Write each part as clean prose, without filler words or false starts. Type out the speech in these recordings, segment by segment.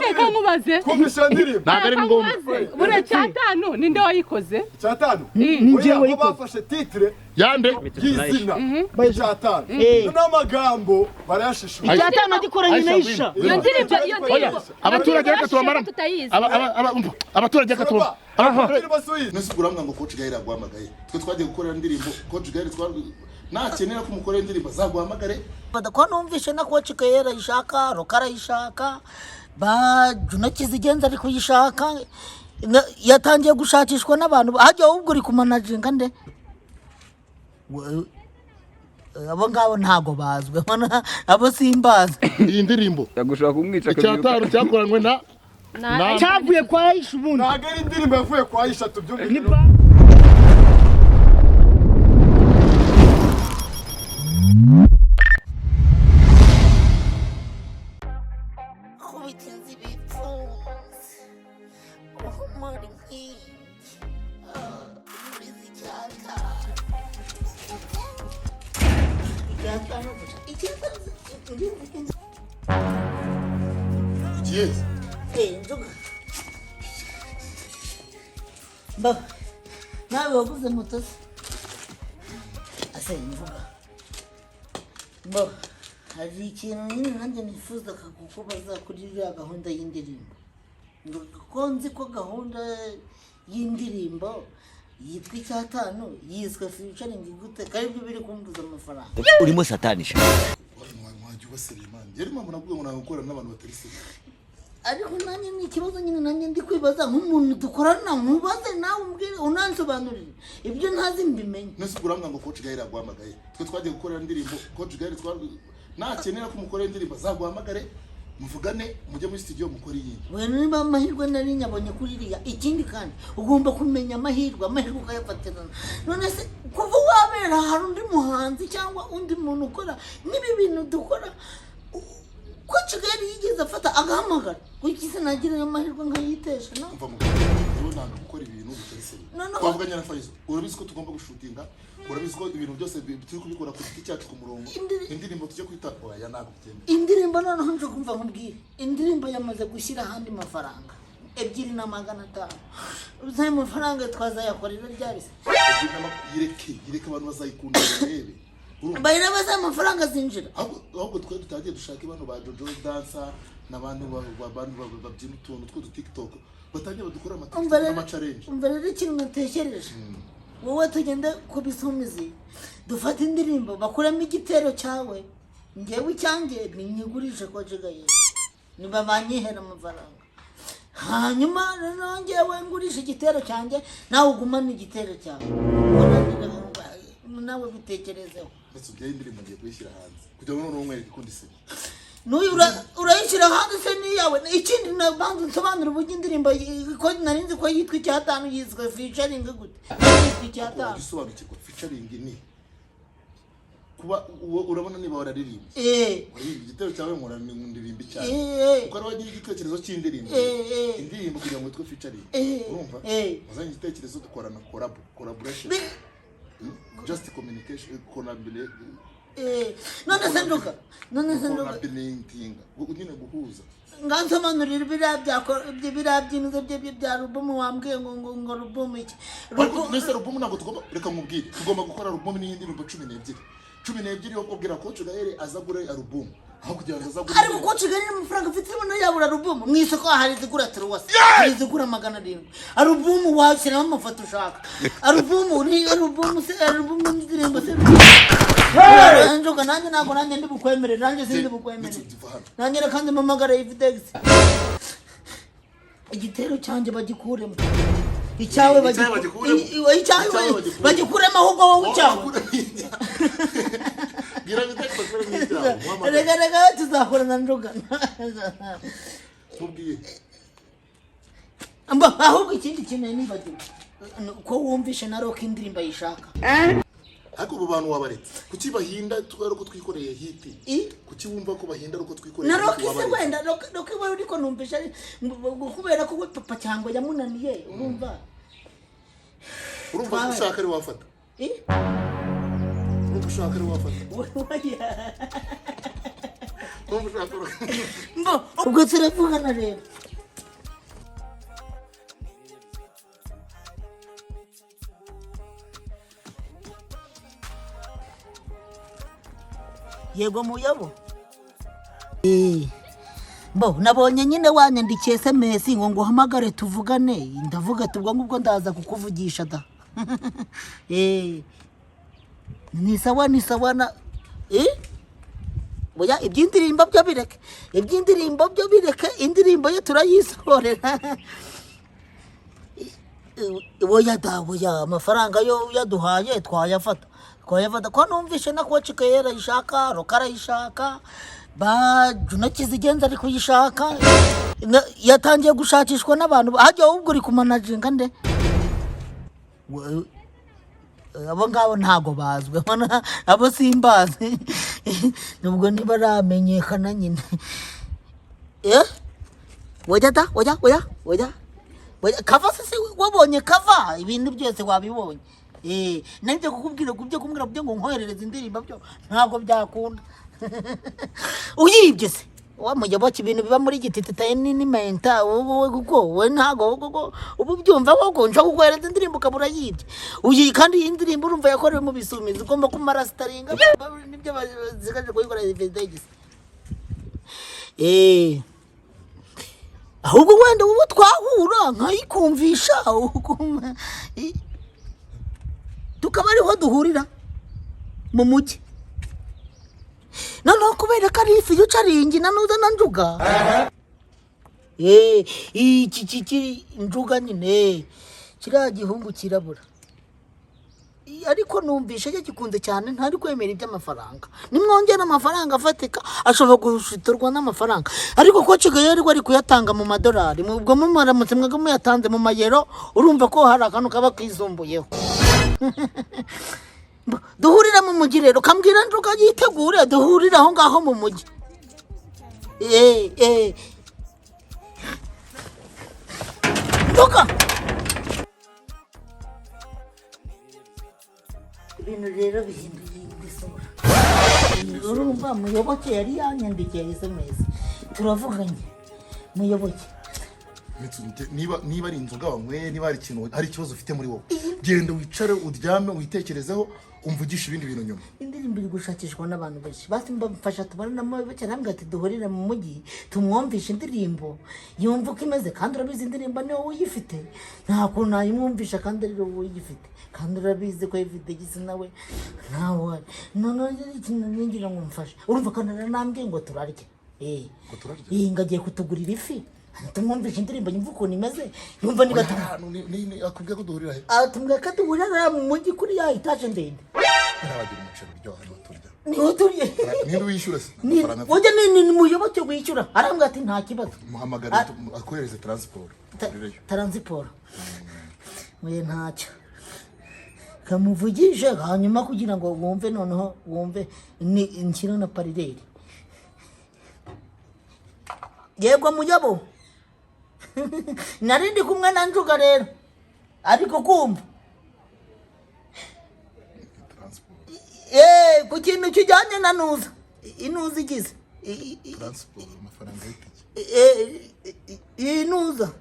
Se kankubaze. Twumvise iyo ndirimbo. Ntabwo ari ngombwa. Kankubaze, buriya cyatanu ninde wayikoze? Icyatanu. Ni Oya, njyewe bo wayikoze. bafashe titre Yande? y'izina icyatanu, noneho amagambo barayashishura. Icyatanu agikoranye na Aisha, Aisha. Iyo ndirimbo, iyo Oya, ndirimbo abaturage reka tubamaramo. Tutayizi. Umva, abaturage reka tubamaramo. Indirimbo si uyizi. Nese urambwira ngo Coach Gael aguhamagaye, twe twagiye gukorera indirimbo Coach Gael, nakenera ko umukorera indirimbo azaguhamagare. Ko numvishe na Coach Gael ayishaka, Roka arayishaka, ba Juno Kizigenza ari kuyishaka, yatangiye gushakishwa n'abantu. Hajya ahubwo uri kumanaginga nde? Abo ngabo ntago bazwi, abo simbazi. Iyi ndirimbo Yagushaka kumwica. Icyatanu cyakoranywe na Cyavuye kwa Aisha ubundi. Ntabwo ari indirimbo yavuye kwa Aisha, tubyumve. Ni ba Kubita inzu ibipfunsi, uhumura inkingi, uriza icyatanu, icyatanu gusa, icyatanu. Ugiye? Inzoga. Mba nawe waguze moto se? Ase inzoga. Mba hari ikintu nyine nanjye nifuzaga kukubaza kuri iriya gahunda y'indirimbo. Ko nzi ko gahunda y'indirimbo yitwa icyatanu yiswe featuring gute, kandi ibyo biri kumbuza amafaranga? Urimo satanisha. Wajya uba sérieux, man. Yari mpamvu navuga ngo ntabwo gukorana n'abantu batari sérieux. Ariko nanjye ni ikibazo nyine, nanjye ndi kwibaza nk'umuntu dukorana, nkubaze nawe umbwire, unansobanurire ibyo ntazi mbimenye. Nese urambwira ngo Coach Gael aguhamagaye, twe twagiye gukorera indirimbo Coach Gael, nakenera ko umukorera indirimbo azaguhamagare, muvugane, mujye muri studio mukore iyindi. We niba amahirwe nari nyabonye kuri iriya. Ikindi kandi ugomba kumenya amahirwe, amahirwe ukayafatirana. None se kuva wabera hari undi muhanzi cyangwa undi muntu ukora n'ibi bintu dukora, ko Kigali yigeze afata agahamagara, kuki sinagira ayo mahirwe nkayitesha no? Umva mugabo, rero ntabwo gukora ibintu bitari sérieux. Noneho- Twavuganye na Faizo, urabizi ko tugomba gushutinga, urabizi ko ibintu byose turi kubikora ku giti cyacu ku murongo. Indirimbo tujye kwita, oya, ntabwo byemewe. Indirimbo noneho nje kumva nkubwire, indirimbo yamaze gushyira ahandi mafaranga 2,500. Uzi ayo mafaranga twazayakorera ryari se? Yireke, yireke, abantu bazayikunda barebe. Urumva? Bahera baza amafaranga zinjira. Ahubwo twe tutagiye dushake bano ba Jojo Dancer n'abantu babyina utuntu tw'udu TikTok, batangiye badukora ama Umva TikTok rero, n'ama challenge. Umva rero ikintu natekereje, wowe tugende ku Bisumizi dufate indirimbo, bakuremo igitero cyawe, ngewe icyanjye ninyigurishe kwa Jigaye niba banyihera amafaranga, hanyuma noneho ngewe ngurisha igitero cyanjye, nawe ugumane igitero cyawe. Nawe bitekerezeho. Ndetse ubyaye indirimbo ngiye kuyishyira hanze kugira ngo noneho umwereke ikundi se. N'uyu urayishyira hanze se n'iyawe? Ikindi nabanza nsobanura uburyo indirimbo ko nari nzi ko yitwa icyatanu yiswe featuring gute? Yitwa icyatanu. Wajya usobanukirwa, featuring ni kuba uwo urabona niba wararirimbye, waririmbye igitero cyawe, nkora ndirimba icyawe, kuko ari wagira igitekerezo cy'indirimbo. Indirimbo kugira ngo yitwe featuring, urumva, wazanye igitekerezo dukorana collaboration. Just communication, collaboration. None se nduka, none se nduka. Collaborating, nyine guhuza. Ngansobanurira biriya biriya by'inuze bya alubumu wambwiye ngo alubumu iki? Ariko mbese alubumu ntabwo tugomba, reka nkubwire, tugomba gukora alubumu n'iyindi 12, 12 yo kubwira Coach Gael aza agure alubumu aho kugira ngo azagure. Ariko ko Kigali n'amafaranga afite ubona yabura alubumu? Mu isoko hari izigura turuwasi, hari izigura 700. Alubumu washyiramo amafoto ushaka. Alubumu ni alubumu se, alubumu n'indirimbo se? Njoka nanjye ntabwo nanjye ndi bukwemerere, nanjye sindi bukwemerere. Tuva hano. Nanjye reka mpamagare Ividex, igitero cyanjye bagikuremo, icyawe Icyawe bagikuremo. icyawe Icyawe bagikuremo. bagikuremo, ahubwo wowe icyawe. Bwira Vitex bakuremo icyawe, muhamagare. Reka reka, tuzakorana njoga. Mubwiye. Mba ahubwo ikindi kintu nari nibagiwe, ko wumvishe na Rock indirimbo ayishaka. Ariko abo bantu wabaretse, kuki bahinda ari uko twikoreye hit? I? Kuki wumva ko bahinda ari uko twikoreye Na hit? Rock se? Wabaretse. Wenda Rock we, ariko numvishe ari kubera ko we papa cyangwa yamunaniye, urumva. Urumva ko ushaka ari wafata. I? Urumva ushaka ari wafata. Oya. Mbo ubwo turavugana rero. Yego muyabo. Bo nabonye nyine wanyandikiye SMS ngo nguhamagare tuvugane, ndavuga tubwo ngubwo ndaza kukuvugisha da. Ni sawa ni sawa na Oya iby'indirimbo byo bireke, iby'indirimbo byo bireke, indirimbo ye turayisorera. Oya da oya amafaranga yo yaduhaye twayafata twayafata, ko numvishe na Coach Kera ayishaka, Roka arayishaka, ba Juno Kizigenza ari kuyishaka, yatangiye gushakishwa n'abantu. Hajya ahubwo uri kumanaginga nde? Abo ngabo ntago bazwi, abo simbazi nubwo ntibaramenyekana nyine. Oya da oya oya oya oya, kava se wabonye kava, ibintu byose wabibonye. Nanjye kukubwira kubyo kumbwira byo ngo nkoherereze indirimbo byo ntabwo byakunda. Uyibye se wa muyoboke, ibintu biba muri gitititaye nini menta wowe kuko we ntago kuko ubu byumva koko nshaka kukohereza indirimbo ukabura yibye. Uyi kandi iyi ndirimbo urumva yakorewe mu bisumizi, ugomba kumara sitaringa nibyo bazikaje kuyikora Vedegis. Ahubwo wenda ubu twahura nkayikumvisha tukaba ariho duhurira mu mujyi. Noneho kubera ko ari ifi y'ucaringi na nuza na njuga, iki njuga nyine kiriya gihungu kirabura, ariko numvishe yagikunze cyane, ntari kwemera iby'amafaranga. Nimwongera amafaranga afatika ashobora gushiturwa n'amafaranga, ariko ko Kigali ariko ari kuyatanga mu madolari, ubwo mumaramutse mwebwe muyatanze mu mayero, urumva ko hari akantu kaba kizumbuyeho. Duhurira mu mujyi rero, kambwira njuga yitegure duhurire aho ngaho mu mujyi. Njuga ibintu rero bihinduye isura. Urumva muyoboke yari yanyandikiye SMS turavuganye. Muyoboke niba ari inzoga wanyweye, niba hari ikintu, hari ikibazo ufite muri wowe, genda wicare uryame witekerezeho, umvugishe ibindi bintu nyuma. Indirimbo iri gushakishwa n'abantu benshi, basi mbafasha tubane na muyoboke, arambwira ati duhurire mu mujyi tumwumvishe indirimbo yumva uko imeze, kandi urabizi indirimbo ni wowe uyifite, nta kuntu nayimwumvisha kandi ari wowe uyifite, kandi urabizi ko ifite gisi nawe ntawe. Noneho ikintu ningira ngo mfashe, urumva kandi aranambwiye ngo turarye. Ngo agiye kutugurira ifi tumwumvishe indirimbo yumva ukuntu imeze, yumva niba akubwiye ko duhurira he? Tumubwiye ko duhurira mu mujyi kuri ya etaje ndende. Narabagira umuceri uryoha niho turya. Niho turya. Ninde wishyura se? Ujya ni muyoboke wishyura, arambwira ati nta kibazo. Muhamagare akohereze transport. Transport. Mwe ntacyo. Kamuvugishe hanyuma kugira ngo wumve, noneho wumve ni inshyira na parireri. Yego muyabo. Nari ndi kumwe na Njuga rero, ariko kumva ku kintu kijyanye na nuza, inuza igize inuza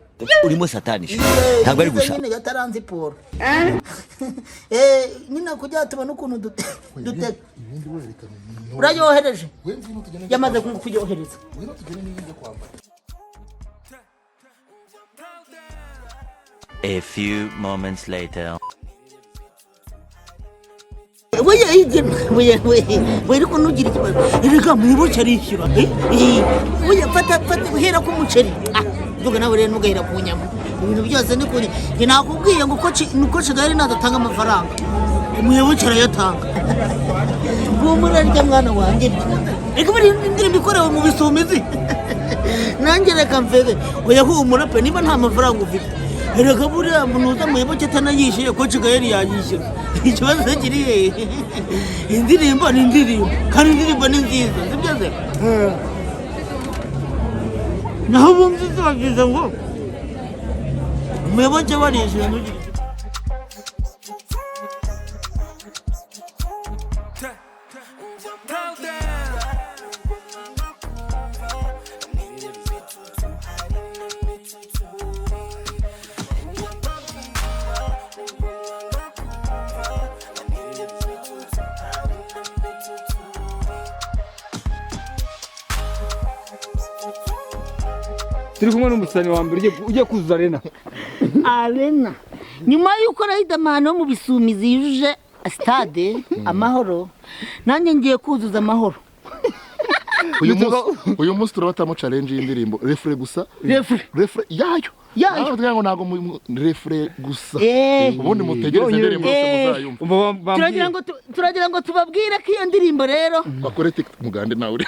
urimo satanisha ntabwo ari gushaka nyine ya taransiporo nyine kugira tubone ukuntu dutega. Urayohereje, yamaze kuyohereza. A few moments later. Oya ariko ntugire ikibazo, erega muyoboke arishyura. Oya fata fata uhera ku muceri, nduga nawe rero ntugahera ku nyama, ibintu byose ni ku nyama. Njye nakubwiye ngo uko Kigali nadatanga amafaranga umuyoboke arayatanga. Humura rya mwana wanjye, reka buriya indirimbo ikorewe mu bisumizi nanjye reka mvege. Oya humura pe, niba nta mafaranga ufite, erega buriya muntu muyoboke atanayishyuye ko Kigali yayishyura. Ikibazo kiri hehe? Indirimbo ni indirimbo, kandi indirimbo ni nziza, sibyo se? Naho ubundi bagize ngo umuyoboke warishyuye ntugire. Turi kumwe n'umusani wa mbere ugiye kuzuza arena. Arena. Nyuma y'uko Riderman wo mu Bisumizi yujuje stade Amahoro, nanjye ngiye kuzuza Amahoro. Uyu munsi turabatamo challenge y'indirimbo refrain gusa. Refrain. Refrain yayo. Yayo. Nawe tugira ngo ntago refrain gusa. Ubundi mutegereze indirimbo yose muzayumva. Turagira ngo tubabwire ko iyo ndirimbo rero bakore TikTok mugande nawe uri.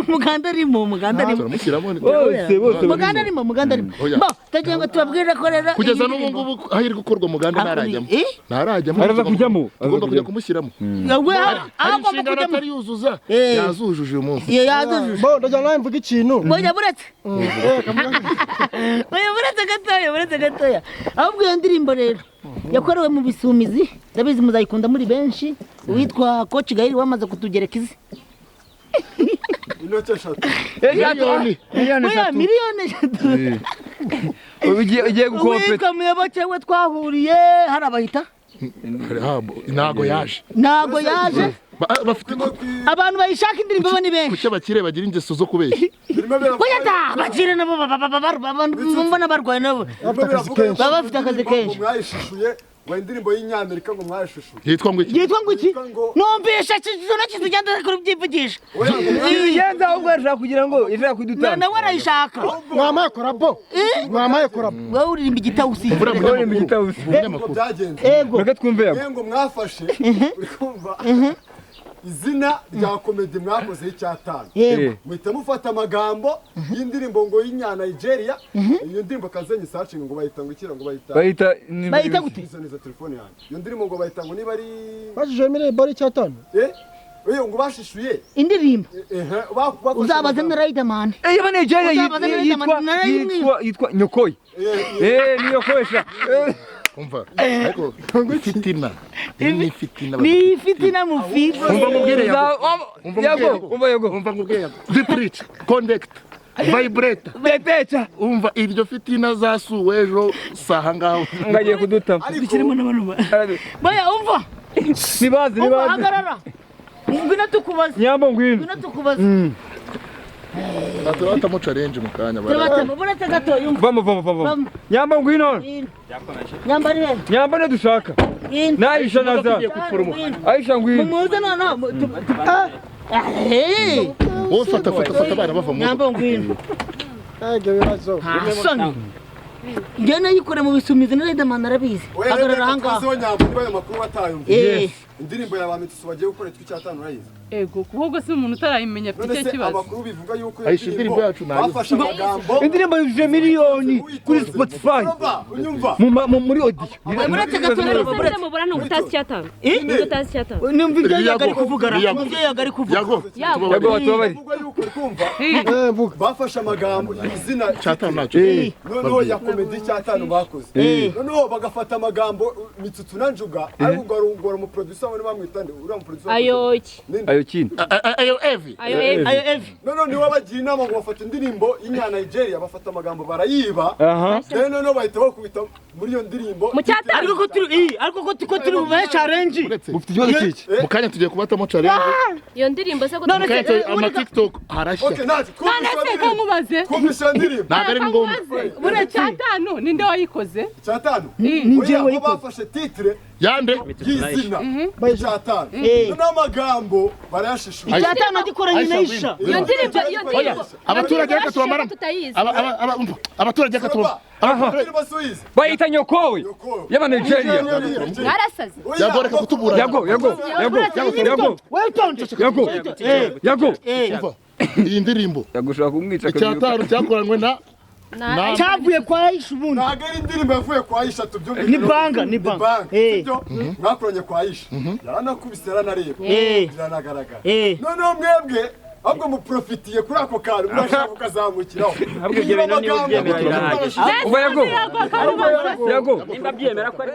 Muganda arimo, muganda arimo. Turamushyiramo. Bose bose. Muganda arimo, muganda arimo. Oya. Bo, turagira ngo tubabwire ko rero kugeza iyi n'ubu ndirimbo- ngubu aho iri gukorwa mugande ntarajyamo. Eh? Ntarajyamo. Araza kujyamo. Tugomba kujya kumushyiramo. We, Hari aho agomba inshingano kujyamo. atari yuzuza. Yazujuje uyu munsi. Iyo yazujuje. Bo, ndagira nawe mvuga ikintu. Oya, buretse. Oya, buretse gatoya, buretse gatoya. Ahubwo iyo ndirimbo rero yakorewe mu Bisumizi, ndabizi muzayikunda muri benshi. Uwitwa Coach Gael wamaze kutugereka izi. Inoti 3. Miliyoni. Miliyoni Oya, 3. miliyoni 3. Ugiye gukopeta. Uwitwa Muyoboke we twahuriye hari abahita. Ntago yaje. Ntago yaje. Bafite Abantu bayishaka indirimbo bo ni benshi. Kuki abakire bagira ingeso zo kubeshya? Oya da, abakire nabo mbona barwaye nabo. Baba bafite akazi kenshi. Mwayishishuye ngo indirimbo y'Inyamerika ngo mwayishishuye. Yitwa ngo iki? Yitwa ngo iki? Numvishe kijuna kitugenda kuri byivugisha. Yenza ahubwo arashaka kugira ngo ishaka kudutanga. Nawe arayishaka. Mwamaye korabo. Mwamaye korabo. Wowe uririmba igitawusi. Uririmba igitawusi. Umunyamakuru. Byagenze. Ego. Reka twumve yago. Ngo mwafashe uri kumva izina rya komedi mwakoze y'icyatanu. Yego. Muhita mufata amagambo y'indirimbo ngo y'inya Nigeria. Iyo ndirimbo kazenye searching ngo bayita ngo ikira ngo bayita. Bayita gute? Izo nizo telefone yanjye. Iyo ndirimbo ngo bayita ngo niba ari Bashije miliyoni bari icyatanu. Oya ngo bashishuye. Indirimbo. Uzabaze na Riderman. Yaba Nigeria Uzabaze na Riderman, yitwa yitwa Nyokoyi. Ni Nyokoyesha. Umva. Ariko fitina. Ni fitina. Ni fitina mufite. Umva mubwire yago. Yago, umva yago. Umva mubwire yago. Deep connect. Vibrator. Betecha. Umva iryo fitina zasuwe ejo saha ngaho. Ngagiye kuduta. Dushyiremo n'abantu. Baya umva. Nibaze Umva nibaze. hagarara. Ngwino tukubaze. Nyambo ngwino. Ngwino tukubaze. Turabatamo challenge mu kanya. Turabatamo buretse gato yumva. Vamo vamo vamo. Nyambo ngwino. Nyamba ari he? Nyambo ne dushaka. Na Aisha naza. Aisha ngwino. Mumuze noneho. Wowe fata fata fata abana bava mu. Nyambo ngwino. Ego bibazo. Soni. Njye nayikore mu Bisumizi na Riderman arabizi. Hagarara aha ngaha. Nyambo niba ayo makuru batayumva. Indirimbo ya Bamitsu bagiye gukora yitwa icyatanu urayizi. Ego, kuko se umuntu utarayimenya afite None icyo se kibazo. amakuru bivuga yuko Aisha indirimbo yacu nayo. bafashe amagambo Indirimbo yujuje miliyoni kuri Spotify. Unyumva. Muri audio. Buretse gato Buretse mubura ni utazi icyatanu. Utazi icyatanu. Numva ibyo yago ari kuvuga. Numva ibyo yago ari kuvuga. Yago. Yago batubabari. Bivuga yuko uri kumva bafashe amagambo izina Cyatanu nacyo. Noneho ya komedi cyatanu bakoze. Noneho bagafata amagambo Mitsutsu na Njuga ariko ugarungora mu producer we bamwita nde uriya mu producer. Ayo iki? Ayo kini. Ayo Evi. Ayo Evi. Ayo Evi. Noneho niwe bagira inama ngo bafate indirimbo y'inya Nigeria bafata amagambo barayiba. Rero noneho bahita bakubita muri iyo ndirimbo. Mu cyatanu. Ariko ko turi ariko ko turi bubahe challenge. Ufite ikibazo cyiki? Mu kanya tugiye kubatamo challenge. Iyo ndirimbo se ko None se ama TikTok harashya. Okay, natwe None se kamubaze. Twumvise indirimbo. Ntabwo ari ngombwa. Buriya cyatanu ninde wayikoze? Cyatanu. Ni njyewe wayikoze. Bafashe titre yande y'izina icyatanu. Noneho amagambo barayashishuye. Icyatanu agikoranye na Aisha. Iyo ndirimbo iyo ndirimbo. Abaturage reka tubamaramo. Abaturage reka tubamaramo. Bayita Nyokowe. Yaba Nigeria. Mwarasaze. Yago reka kutubura. Yago yago yago yago. Yago. Yago. Iyi ndirimbo. Yagushaka kumwica Icyatanu cyakoranywe na Cyavuye kwa Aisha ubundi. Ntabwo ari indirimbo yavuye kwa Aisha tubyumve. Ni banga, ni banga. Sibyo? Mwakoranye kwa Aisha. Yaranakubise yaranareba. Biranagaragara. Noneho mwebwe ahubwo muprofitiye kuri ako kantu murashaka kukazamukiraho. Ahubwo ibyo bintu niba ubyemera birahagije. Yago. Yago. Nimba byemera ko ari